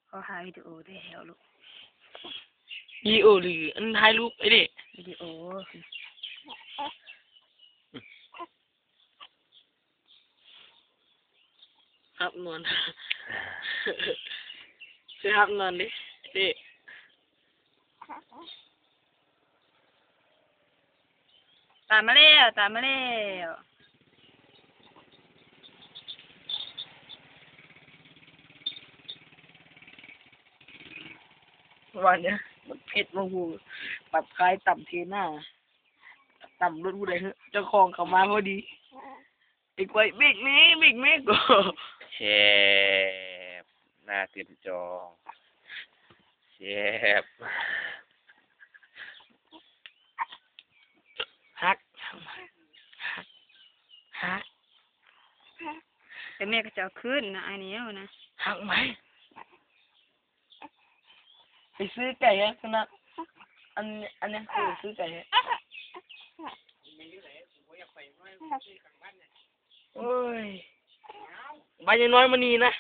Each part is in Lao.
ຂໍຖ່າຍວິດີໂອແດ່ແລ້ວລູກ. ວິດີໂອ ຫຼື ອັນຖ່າຍຮູບໄອ້ເດ? ວິດີໂອ. ຮັບນອນ ຊິຮັບນອນເດ ເດ. ຕາມມາແລ້ວ ຕາມມາແລ້ວ. ວ່າແນວ ບັກເຜັດ ບັກຫູ ປັບຄາຍ ຕຳເທໜ້າ ຕຳລົດຜູ້ໃດ ເຈົ້າຂອງເຂົ້າມາພໍດີ. ໄອ້ກວາຍ ເບກແດ່ ເບກແດ່. ແຊບ ໜ້າຕື່ນຈອງ ແຊບ. ຮັກ ຮັກ ຮັກ ແຕ່ແມ່ກໍຈະເອົາຄືນນະ ອ້າຍໜີເອົານະ. ຮັກໄໝ? ໄປຊື້ໄກ່ໃຫ້ພຸ້ນນະ ອັນ ອັນນີ້ຄືຊື້ໄກ່ໃຫ້. ໂອ້ຍ ບ້ານຍາຍນ້ອຍມານີ້ນະ.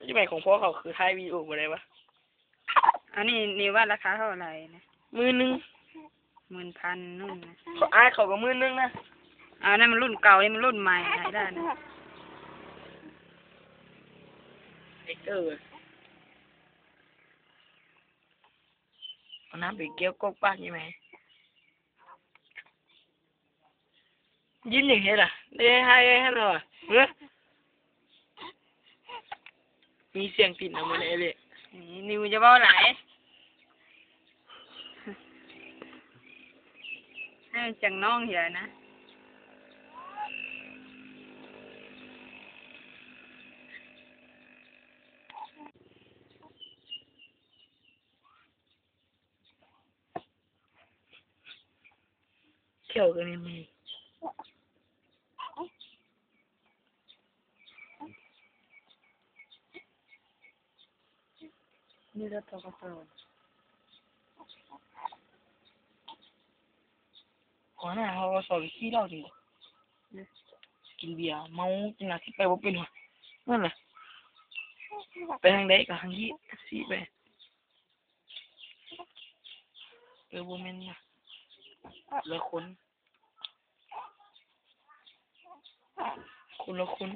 ຢູ່ໃນຂອງພວກເຂົາຄືຖ່າຍວິດີໂອບໍ່ໄດ້ວະ? ອັນນີ້ ນີ້ວ່າລາຄາເທົ່າໃດນະ? ໝື່ນໜຶ່ງ. ໝື່ນພັນໜຶ່ງນະ? ເຂົາ ອ້າຍເຂົາກໍໝື່ນໜຶ່ງນະ. ເອົາ ນັ້ນມັນລຸ້ນເກົ່າ ນີ້ມັນລຸ້ນໃໝ່ ໄດ້ນະ. ເອີ ເອົານ້ຳໄປກ່ຽວກົກປາກນີ້ແມ. ຍິ້ມຫຍັງເຮັດລະ? ໄດ້ໃຫ້ ໃຫ້ລະຫວາ? ເອີ ມີສຽງຕີນນຳມື້ນີ້ເລີຍ. ນີ້ ນິວ ຢ່າເວົ້າຫຼາຍ ໃຫ້ມັນຈັງນ້ອງເທື່ອນະ. ແຂ້ວກໍມີ ມີ ມີແຕ່ ປກສ ຫົວໜ້າ ປກສ ໄປຂີ່ເຫຼົ້າຕິ ກິນເບຍເມົາ ກິນອາຊິໄປບໍ່ເປັນຫວາ ນັ້ນນະ ໄປທາງໃດກໍທາງນີ້ ຊີ້ໄປ. ເອີ ບໍ່ແມ່ນນະ ລະຄົນ ຄົນລະຄົນ.